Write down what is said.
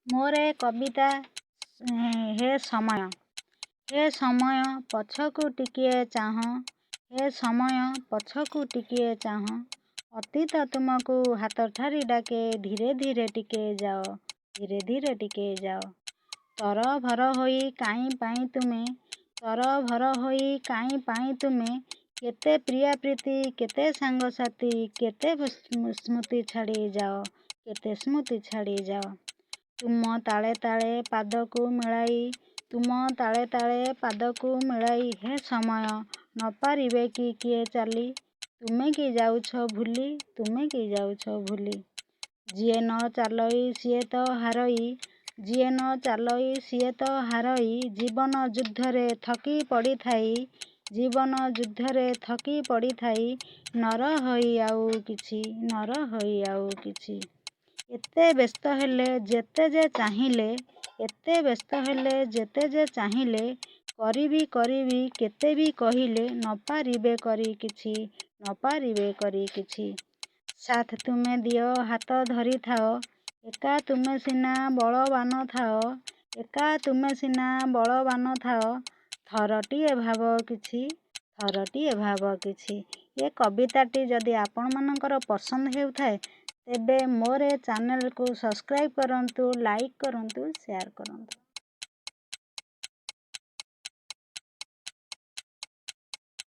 ମୋର ଏ କବିତା, ହେ ସମୟ। ହେ ସମୟ, ପଛକୁ ଟିକିଏ ଚାହଁ। ହେ ସମୟ, ପଛକୁ ଟିକିଏ ଚାହଁ। ଅତୀତ ତୁମକୁ ହାତ ଠାରି ଡାକେ, ଧୀରେ ଧୀରେ ଟିକେ ଯାଅ, ଧୀରେ ଧୀରେ ଟିକେ ଯାଅ। ତରବର ହୋଇ କାହିଁ ପାଇଁ ତୁମେ, ତରବର ହୋଇ କାହିଁ ପାଇଁ ତୁମେ, କେତେ ପ୍ରିୟା ପ୍ରୀତି, କେତେ ସାଙ୍ଗସାଥି, କେତେ ସ୍ମୃତି ଛାଡ଼ି ଯାଅ, କେତେ ସ୍ମୃତି ଛାଡ଼ି ଯାଅ। ତୁମ ତାଳେ ତାଳେ ପାଦକୁ ମିଳାଇ, ତୁମ ତାଳେ ତାଳେ ପାଦକୁ ମିଳାଇ, ହେ ସମୟ, ନ ପାରିବେ କି କିଏ ଚାଲି? ତୁମେ କି ଯାଉଛ ଭୁଲି, ତୁମେ କି ଯାଉଛ ଭୁଲି? ଯିଏ ନ ଚାଲଇ ସିଏ ତ ହାରଇ, ଯିଏ ନ ଚାଲଇ ସିଏ ତ ହାରଇ, ଜୀବନ ଯୁଦ୍ଧରେ ଥକି ପଡ଼ିଥାଇ, ଜୀବନ ଯୁଦ୍ଧରେ ଥକି ପଡ଼ିଥାଇ, ନ ରହଇ ଆଉ କିଛି, ନ ରହଇ ଆଉ କିଛି। ଏତେ ବ୍ୟସ୍ତ ହେଲେ ଯେତେ ଯେ ଚାହିଁଲେ, ଏତେ ବ୍ୟସ୍ତ ହେଲେ ଯେତେ ଯେ ଚାହିଁଲେ, କରିବି କରିବି କେତେ ବି କହିଲେ, ନ ପାରିବେ କରି କିଛି, ନ ପାରିବେ କରି କିଛି। ସାଥ୍ ତୁମେ ଦିଅ, ହାତ ଧରିଥାଅ, ଏକା ତୁମେ ସିନା ବଳବାନ ଥାଅ, ଏକା ତୁମେ ସିନା ବଳବାନ ଥାଅ, ଥରଟିଏ ଭାବ କିଛି, ଥରଟିଏ ଭାବ କିଛି। ଏ କବିତାଟି ଯଦି ଆପଣମାନଙ୍କର ପସନ୍ଦ ହେଉଥାଏ, ତେବେ ମୋର ଏ ଚ୍ୟାନେଲକୁ ସବସ୍କ୍ରାଇବ୍ କରନ୍ତୁ, ଲାଇକ୍ କରନ୍ତୁ, ସେୟାର କରନ୍ତୁ।